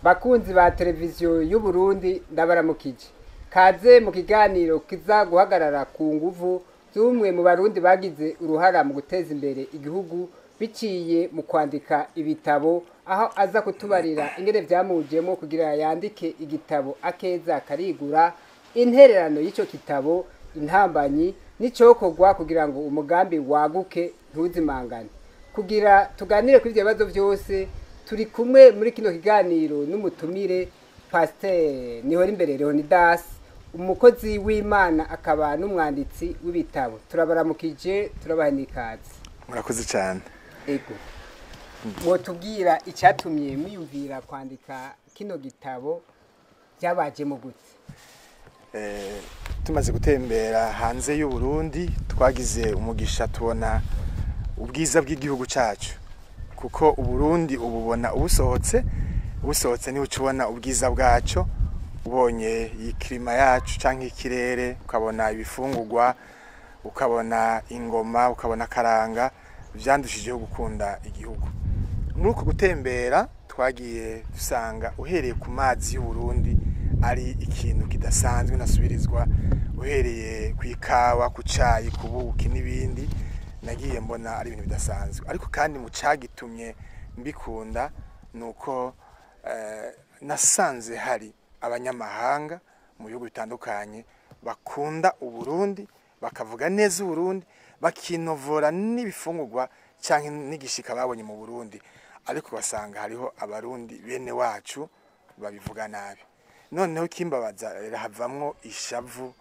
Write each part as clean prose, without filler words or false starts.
Bakunzi ba televiziyo y'u Burundi, ndabaramukije. Kaze mu kiganiro kiza guhagarara ku nguvu z'umwe mu Barundi bagize uruhara mu guteza imbere igihugu biciye mu kwandika ibitabo, aho aza kutubarira ingene vyamujemo kugira yandike igitabo Akeza Karigura, intererano y'ico gitabo, intambanyi n'icokorwa kugira ngo umugambi waguke ntuzimangane. Kugira tuganire kuri ivyo bibazo vyose, turi kumwe muri kino kiganiro n'umutumire Pasteur Nihorimbere Leonidas, umukozi w'Imana akaba n'umwanditsi w'ibitabo. Turabaramukije, turabaha n'ikaze. Murakoze cyane. Ego, mwotubwira icyatumye mwiyumvira kwandika kino gitabo, byabajemo gute? Tumaze gutembera hanze y'u Burundi, twagize umugisha tubona ubwiza bw'igihugu cyacu, kuko Uburundi ububona ubusohotse. Ubusohotse niho uca ubona ubwiza bwaco, ubonye iyi climat yacu canke ikirere, ukabona ibifungurwa, ukabona ingoma, ukabona akaranga. Vyandushijeho gukunda igihugu. Muri uko gutembera twagiye dusanga, uhereye ku mazi y'u Burundi, ari ikintu kidasanzwe nasubirizwa, uhereye ku ikawa, ku cayi, ku buki n'ibindi, nagiye mbona ari ibintu bidasanzwe. Ariko kandi mu cagitumye mbikunda nuko nasanze hari abanyamahanga mu bihugu bitandukanye bakunda Uburundi, bakavuga neza Uburundi, bakinovora n'ibifungurwa canke n'igishika babonye mu Burundi, ariko basanga hariho Abarundi bene wacu babivuga nabi. Noneho kimbabaza rero, havamwo ishavu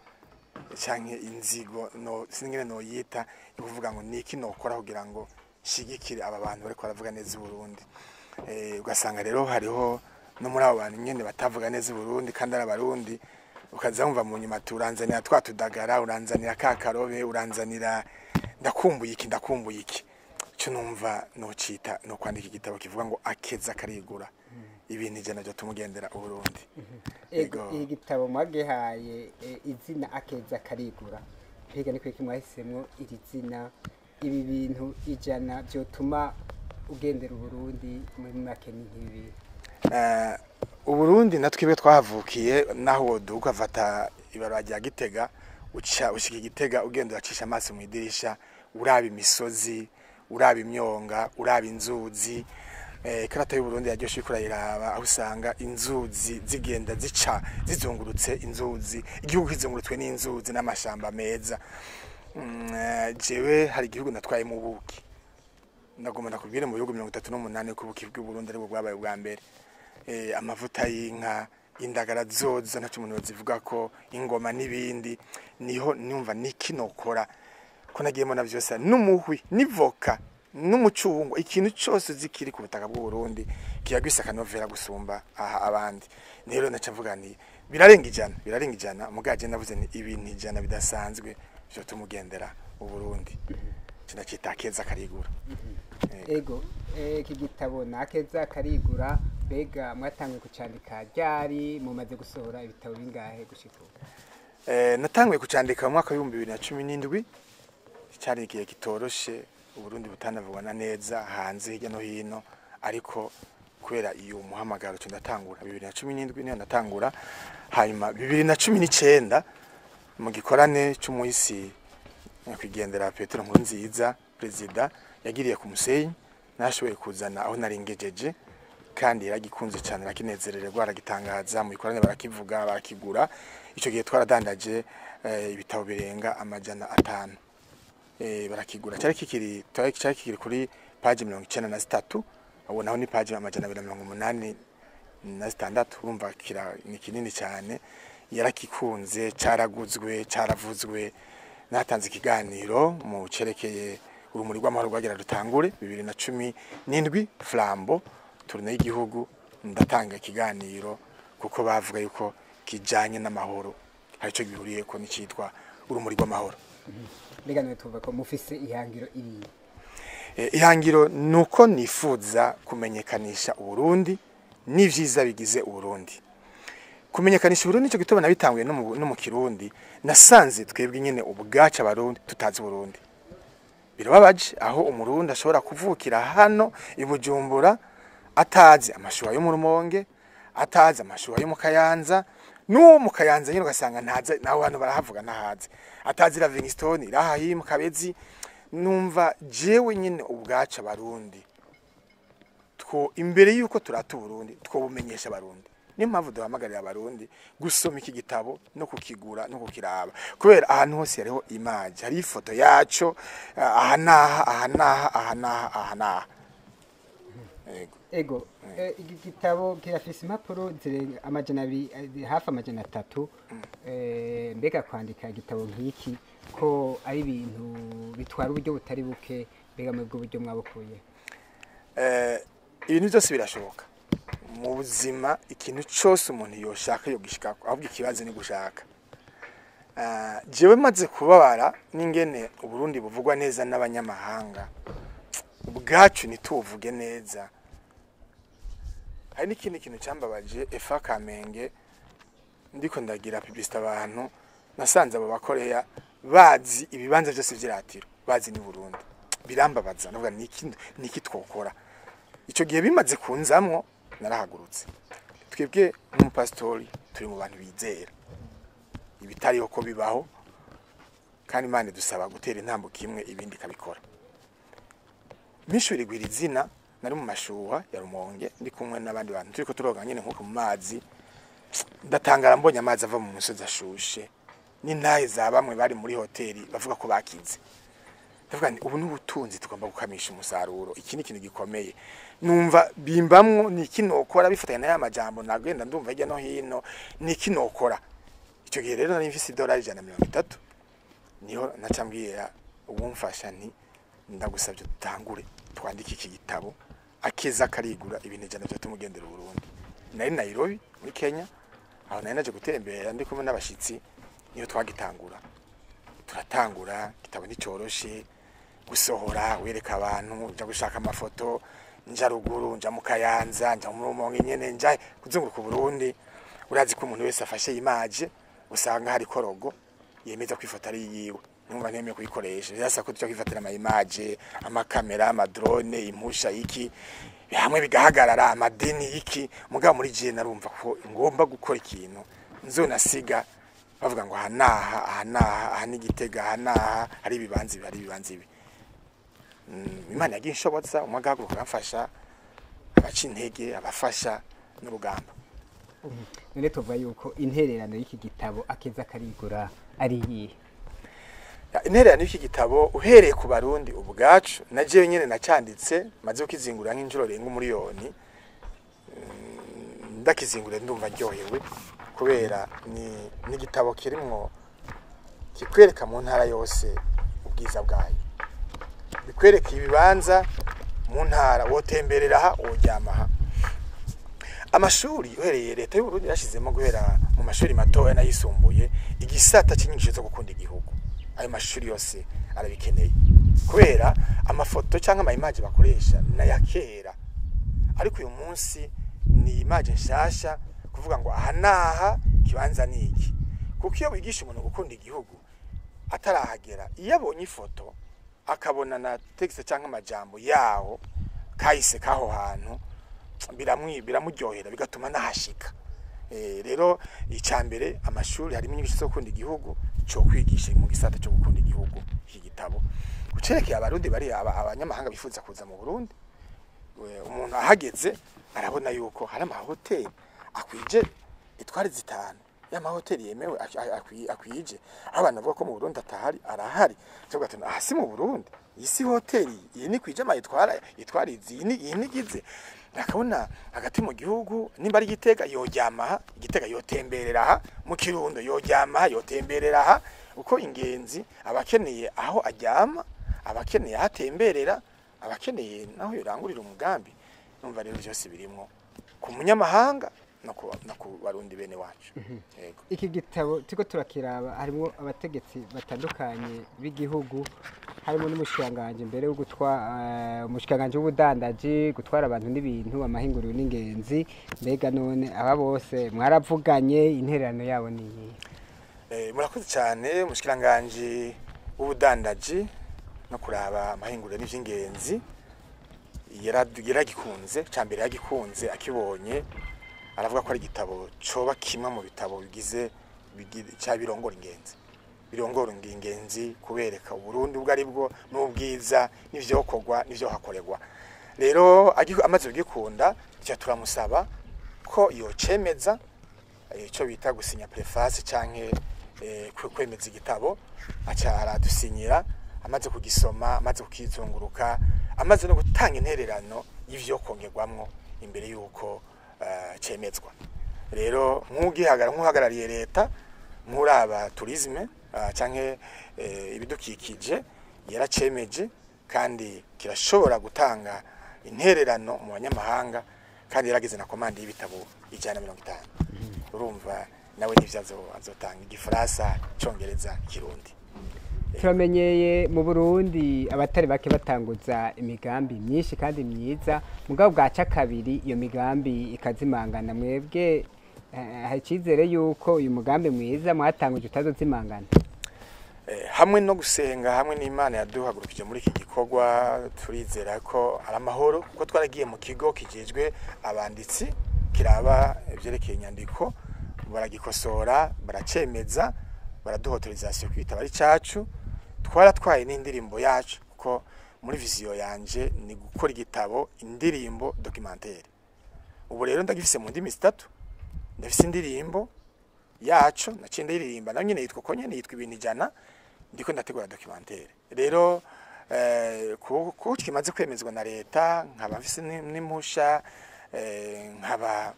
canke inzigo, no singene noyita, yo kuvuga ngo niki nokora kugira ngo nshigikire aba bantu bariko baravuga neza Uburundi. Ugasanga rero hariho no muri abo bantu nyene batavuga neza Uburundi kandi ari Abarundi, ukaza wumva mu nyuma turanzanira twa tudagara, uranzanira ka karobe, uranzanira, ndakumbuye iki, ndakumbuye iki. Ico numva nocita no kwandika igitabo kivuga ngo Akeza Karigura, ibintu 100 byo tumugendera Uburundi. Ego. Ego. Iki gitabo mwagihaye izina Akeza Karigura, mbega ni kwiki mwahisemwo iri zina? Ibi bintu 100 vyotuma ugendera Uburundi muri make ni nk'ibi? Uburundi na twebwe twahavukiye, naho woduka ugafata ibarabara rya Gitega, uca ushika Igitega, ugenda uracisha amaso mu idirisha, uraba imisozi, uraba imyonga, uraba inzuzi. Ikarata y'Uburundi yaryoshe uriko urayiraba, aho usanga inzuzi zigenda zica zizungurutse inzuzi, igihugu kizungurutswe n'inzuzi n'amashamba meza. Jewe hari igihugu natwaye mu buki, ndagomba ndakubwire, mu bihugu 38 ko ubuki bw'Uburundi aribwo bwabaye ubwa mbere. Amavuta y'inka, indagara zozo ntaco umuntu yozivuga ko, ingoma n'ibindi. Niho numva niki nokora ko nagiyemo na vyose, n'umuhwi n'ivoka n'umucungwa, ikintu cose zikiri ku butaka bw'u Burundi kiragwisa akanovera gusumba aha abandi. Rero naca mvuga nti birarenga 100, birarenga 100, mugaje navuze ni ibintu 100 bidasanzwe vyotuma ugendera Uburundi, kinacita Akeza Karigura. Ego, iki gitabo ni Akeza Karigura. Mbega mwatanguye kucandika ryari? Mumaze gusohora ibitabo bingahe gushika ubu? Natanguye kucandika mu mwaka w'2017. Cari igihe kitoroshe, Uburundi butanavugana neza hanze hirya no hino, ariko kubera iyo muhamagaro cyo ndatangura. 2017 niyo natangura, hanyuma 2019 mu gikorane c'umuhisi nyakwigendera Petero Nkurunziza, perezida, yagiriye ku Musenyi, nashoboye kuzana aho naringejeje, kandi yaragikunze cyane, arakinezererwa, aragitangaza mu bikorane, barakivuga, barakigura. Ico gihe twaradandaje ibitabo birenga 500, barakigura. Cari kikiri kuri page 93, ubu naho ni page 286. Urumva kira ni kinini cyane. Yarakikunze, caraguzwe, caravuzwe. Natanze ikiganiro mu cerekeye Urumuri rw'Amahoro rwagira rutangure 2017, Flambeau tournée y'igihugu, ndatanga ikiganiro kuko bavuga yuko kijanye n'amahoro, hari ico gihuriyeko n'icitwa Urumuri rw'Amahoro. Mbega none tuvuga ko mufise ihangiro iri? Ihangiro nuko nifuza kumenyekanisha Uburundi n'ivyiza bigize Uburundi. Kumenyekanisha Uburundi, nico gituma nabitanguye no mu Kirundi. Nasanze twebwe nyene ubwacu Abarundi tutazi Uburundi. Birababaje aho Umurundi ashobora kuvukira hano i Bujumbura atazi amashuha yo mu Rumonge. Atazi amashuha yo mu Kayanza, n'uwo mu Kayanza nyine ugasanga ntazi, naho hano barahavuga ntahazi. Atazi Livingstone iraha mu Kabezi. Numva jewe nyine ubwacu Abarundi two imbere yuko turata Uburundi twobumenyesha Abarundi. Niyo mpamvu duhamagarira Abarundi gusoma iki gitabo no kukigura no kukiraba, kubera ahantu hose hariho image, hari ifoto yaco, aha naha, aha naha, aha naha, aha naha. Yego. Ego, iki gitabo kirafise impapuro zirenga 200, hafi 300. Mbega kwandika igitabo nk'iki ko ari ibintu bitwara uburyo butari buke, mbega mwebwe uburyo mwabukuye? Ibintu byose birashoboka mu buzima, ikintu cyose umuntu yoshaka yo gishikako, ahubwo ikibazo ni gushaka. Jewe maze kubabara n'ingene Uburundi buvugwa neza n'abanyamahanga, ubwacu ntituvuge neza. Hari n'ikindi kintu cyambabaje, Efa Kamenge, ndiko ndagira publicité abantu, nasanze abo bakoreya bazi ibibanza byose vy'iratiro, bazi ni Burundi. Birambabaza, ndavuga niki twokora. Ico gihe bimaze kunzamwo narahagurutse. Twebwe nk'umupasitori turi mu bantu bizera ibitariho ko bibaho, kandi Imana idusaba gutera intambuko imwe ibindi ikabikora. Mpishurigwira izina, nari mu mashuha ya Rumonge ndi kumwe n'abandi bantu, turiko turoga nyene nkuko mu mazi. Ndatangara mbonye amazi ava mu musozi ashushe, n'intahe za bamwe bari muri hoteli bavuga ko bakize. Ndavuga nti ubu n'ubutunzi tugomba gukamisha umusaruro, iki ni ikintu gikomeye. Numva bimbamwo niki nokora, bifatanya na ya majambo nagenda ndumva hirya no hino, niki nokora. Icyo gihe rero nari mfise idolari 130, niho naca mbwira uwumfasha nti ndagusabye dutangure twandike iki gitabo, akeza karigura ibintu 100 byo tumugendera Burundi. Nari Nairobi muri Kenya, aho nari naje gutembera ndi kumwe n'abashitsi, niyo twagitangura. Turatangura, igitabo nticoroshe gusohora, wereka abantu, nja gushaka amafoto, nja ruguru, nja mu Kayanza, nja mu Rumonge nyene, nja kuzunguruka Burundi. Urazi ko umuntu wese afashe image usanga hari korogo yemeza kwifata ari yiwe, numva ntemeye kuyikoresha. Birasa ko tuja kwifatira ama image, amakamera, ama drone, impusha iki hamwe bigahagarara, amadeni iki. Mugabo muri je narumva ko ngomba gukora ikintu nzonasiga bavuga ngo aha naha, aha naha, aha ni Gitega, aha naha hari ibibanza ibi, hari ibibanza ibi. Imana yagiye inshobotsa, umwe agahaguruka aramfasha, abaca intege, abafasha n'urugamba. None tuvuga yuko intererano y'iki gitabo akeza karigura ari iyihe? Intererano y'iki gitabo uhereye ku Barundi ubwacu, na jewe nyene nacanditse maze kukizingura nk'inshuro renga 1,000,000. Ndakizingura ndumva ndyohewe, kubera ni igitabo kirimwo kikwereka mu ntara yose ubwiza bwayo, bikwereka ibibanza mu ntara wotemberera aha, woryama aha. Amashuri uhereye leta y'u Burundi yashizemo guhera mu mashuri matoya n'ayisumbuye igisata cy'inyigisho zo gukunda igihugu. Ayo mashuri yose arabikeneye, kubera amafoto cyangwa ama image bakoresha n'aya kera, ariko uyu munsi ni image nshasha, kuvuga ngo aha naha kibanza ni iki. Kuko iyo wigisha umuntu gukunda igihugu atarahagera, iyo abonye ifoto akabona na texte cyangwa amajambo yaho kahise kaho hantu, biramuryohera, bigatuma nahashika. Rero icambere amashuri harimo inyigisho zo gukunda igihugu, cyo kwigisha mu gisata cyo gukunda igihugu. Iki gitabo ucerekeye Abarundi bari abanyamahanga bifuza kuza mu Burundi, umuntu ahageze arabona yuko hari amahoteli akwije itwari 5 y'amahoteli yemewe akwije. Abantu bavuga ko mu Burundi atahari, arahari. Cyo gatatu aha si mu Burundi, iyi si hoteli, iyi ni kwije amayitwara itwari izi, iyi nigize. Akabona hagati mu gihugu, nimba ari Gitega yoryama aha, Gitega yotemberera aha, mu Kirundo yoryama aha, yotemberera aha. Uko ingenzi abakeneye aho aryama, abakeneye aho atemberera, abakeneye naho yorangurira umugambi. Numva rero byose birimwo ku munyamahanga no ku Barundi bene wacu. Yego. Iki gitabo turiko turakiraba harimo abategetsi batandukanye b'igihugu, harimo n'umushikanganje mbere yo gutwa umushikanganje w'ubudandaji, gutwara abantu n'ibintu, amahinguriro n'ingenzi. Mbega none aba bose mwaravuganye, intererano yabo ni iyihe? Murakoze cyane. Umushikanganje w'ubudandaji no kuraba amahinguriro n'ivy'ingenzi yaragikunze, cambere yagikunze akibonye Aravuga ko ari igitabo coba kimwe mu bitabo bigize ca birongora ingenzi, birongora ingenzi kubereka Uburundi ubwo ari bwo n'ubwiza n'ivyokorwa n'ivyo hakorerwa. Rero amaze kugikunda, tuca turamusaba ko yocemeza, ico bita gusinya préface canke kwemeza igitabo. Aca aradusinyira amaze kugisoma, amaze kukizunguruka, amaze no gutanga intererano y'ivyo kongerwamwo imbere y'uko cemezwa. Rero nk'ugihagara, nk'uhagarariye leta, nk'uraba tourisme canke ibidukikije, yaracemeje kandi kirashobora gutanga intererano mu banyamahanga, kandi yarageze na commande y'ibitabo 150. Urumva nawe n'ivyo azotanga: igifaransa, icongereza, ikirundi. Turamenyeye mu Burundi abatari bake batanguza imigambi myinshi kandi myiza, mugabo bwaca kabiri iyo migambi ikazimangana. Mwebwe hari icyizere yuko uyu mugambi mwiza mwatanguje utazozimangana? Hamwe no gusenga, hamwe n'Imana yaduhagurukije muri iki gikorwa, turizera ko ari amahoro, kuko twaragiye mu kigo kijejwe abanditsi kiraba ivyerekeye inyandiko, baragikosora, baracemeza, baraduha autorisation kwitaba ari cacu. Twaratwaye n'indirimbo yacu, kuko muri vision yanje ni gukora igitabo, indirimbo, documentaire. Ubu rero ndagifise mu ndimi zitatu. Ndafise indirimbo yacu naciye ndayiririmba, nayo nyene yitwa uko nyene, yitwa Ibintu Ijana. Ndiko ndategura documentaire. Rero kuko kimaze kwemezwa na leta, nkaba mfise n'impusha, nkaba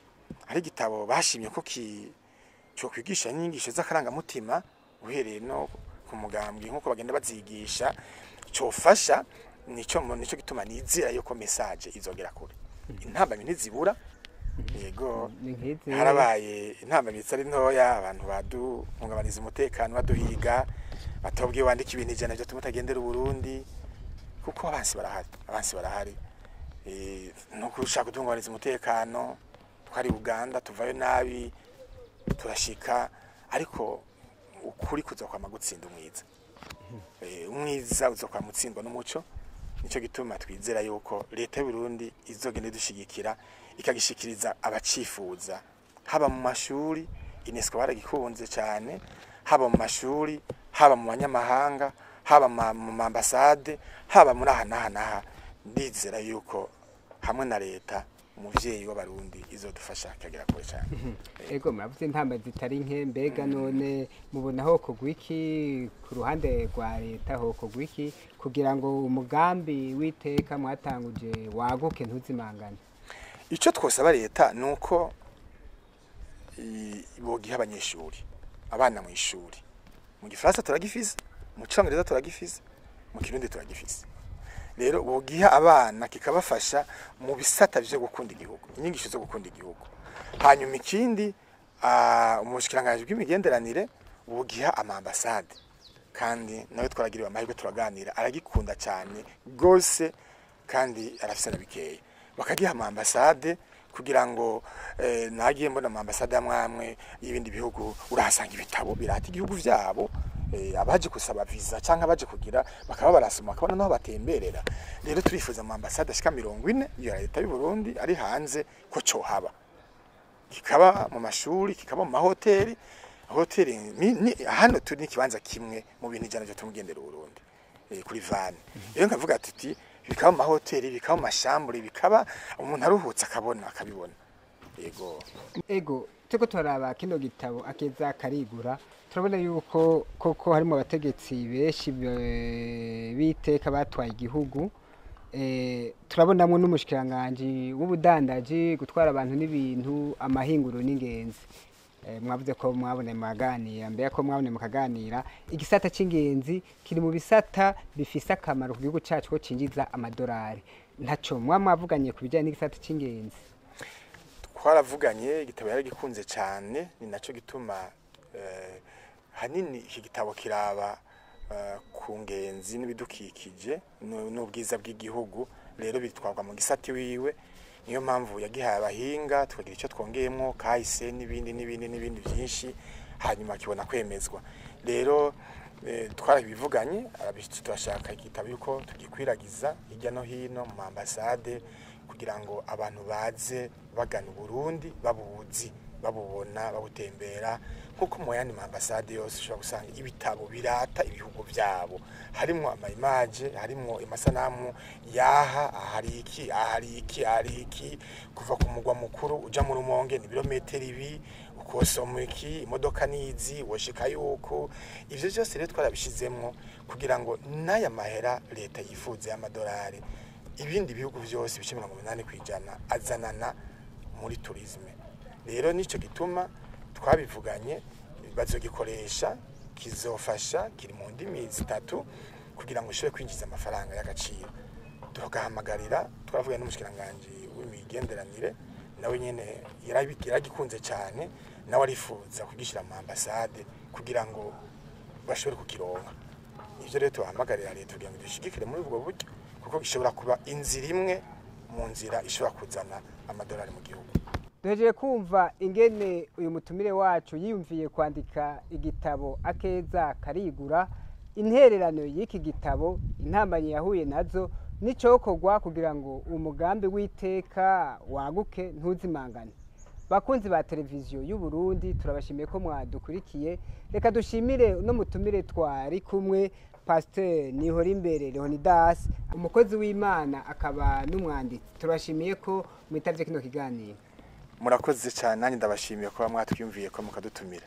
ari igitabo bashimye ko ki cyo kwigisha inyigisho z'akarangamutima uhereye no ku mugambwe nk'uko bagenda bazigisha, cofasha. Nico gituma nizera yuko message izogera kure. Intambamyi ntizibura, yego. Ni nk'izi? Harabaye intambamyi zitari ntoya, abantu baduhungabaniza umutekano, baduhiga, batubwiye wandika Ibintu Ijana vyotuma utagendera Uburundi, kuko abansi barahari, abansi barahari. No kushaka kuduhungabaniza umutekano. Twari Uganda, tuvayo nabi, turashika, ariko ukuri kuzokwama gutsinda umwiza. Umwiza uzokwama utsindwa n'umuco. Nico gituma twizera yuko leta y'u Burundi izogenda idushigikira, ikagishikiriza abacifuza, haba mu mashuri, UNESCO baragikunze cyane, haba mu mashuri, haba mu banyamahanga, haba mu mambasade, haba muri aha n'aha n'aha. Ndizera yuko hamwe na leta umuvyeyi w'Abarundi izodufasha kagera kure cyane. Ego, muravuze intamba zitari nke. Mbega none mubona hokorwa iki ku ruhande rwa leta? Hokorwa iki kugira ngo umugambi w'iteka mwatanguje waguke, ntuzimangane? Icyo twosaba leta ni uko bogiha abanyeshuri, abana mu ishuri. Mu gifaransa turagifise, mu congereza turagifise, mu kirundi turagifise. Rero bogiha abana kikabafasha mu bisata vyo gukunda igihugu, inyigisho zo gukunda igihugu. Hanyuma ikindi, umushikiranganji bw'imigenderanire bugiha amambasade, kandi nawe twaragiriwe amahirwe turaganira, aragikunda cyane gose kandi arafise na bikeya. Bakagiha amambasade kugira ngo nagiye mbona amambasade amwe y'ibindi bihugu, urahasanga ibitabo birata igihugu vyabo, abaje gusaba visa canke abaje kugira bakaba barasoma, bakabona naho batemberera. Rero turifuza amambasade ashika 40 ya leta y'u Burundi ari hanze ko cohaba, kikaba mu mashuri, kikaba mu mahoteli. Hoteli ni hano turi n'ikibanza kimwe mu Bintu Ijana vyo tumugendera Burundi, kuri vane. Rero nkavuga tuti bikaba mu mahoteli, bikaba mu mashambure, bikaba umuntu aruhutse akabona, akabibona, yego. Ego, turiko turaraba kino gitabo Akeza Karigura, turabona yuko koko harimo abategetsi benshi b'iteka batwaye igihugu. Turabonamwo n'umushikiranganji w'ubudandaji, gutwara abantu n'ibintu, amahinguro n'ingenzi. Mwavuze ko mwabone mukaganira. Mbega ko mwabone mukaganira, igisata c'ingenzi kiri mu bisata bifise akamaro ku gihugu cacu, ko cinjiza amadolari. Ntaco mwa mwavuganye ku bijanye n'igisata c'ingenzi? Twaravuganye. Igitabo yaragikunze cyane, ni naco gituma hanini iki gitabo kiraba ku ngenzi n'ibidukikije n'ubwiza bw'igihugu. Rero bitwarwa mu gisati wiwe, niyo mpamvu yagihaye abahinga, tukagira icyo twongeyemo kahise n'ibindi n'ibindi n'ibindi byinshi, hanyuma kibona kwemezwa. Rero twarabivuganye, turashaka igitabo yuko tugikwiragiza hirya no hino mu ambasade. Kugira ngo abantu baze bagana Uburundi babuzi, babubona, babutembera, nkuko mu yandi ma ambasade yose ushobora gusanga ibitabo birata ibihugu byabo, harimwo ama image, harimwo amasanamu yaha ahari iki, ahari iki, ahari iki, kuva ku mugwa mukuru uja mu Rumonge ni ibirometero ibi, ukosoma iki, imodoka nizi woshika yuko. Ivyo vyose rero twarabishizemwo kugira ngo n'aya mahera leta yifuza y'amadolari, ibindi bihugu vyose ibice 80% azanana muri tourisme. Rero nico gituma twabivuganye, bazogikoresha, kizofasha, kiri mu ndimi zitatu kugira ngo ushobore kwinjiza amafaranga y'agaciro. Tugahamagarira, twavuganye n'umushikiranganji w'imigenderanire, nawe nyene yaragikunze cyane, nawe arifuza kugishyira mu ambasade kugira ngo bashobore kukironka. Ivyo rero tuhamagarira leta kugira ngo dushigikire muri ubwo buryo, kuko gishobora kuba inzira imwe mu nzira ishobora kuzana amadolari mu gihugu. Duhejeje kumva ingene uyu mutumire wacu yiyumviye kwandika igitabo Akeza Karigura, intererano y'iki gitabo, intambanyi yahuye nazo, n'icokorwa kugira ngo umugambi w'iteka waguke ntuzimangane. Bakunzi ba televiziyo y'u Burundi, turabashimiye ko mwadukurikiye. Reka dushimire uno mutumire twari kumwe, Pasteur Nihorimbere Leonidas, umukozi w'Imana akaba n'umwanditsi. Turabashimiye ko mwitavye kino kiganiro. Murakoze cyane, nanjye ndabashimiye kuba mwatwiyumviye ko mukadutumira.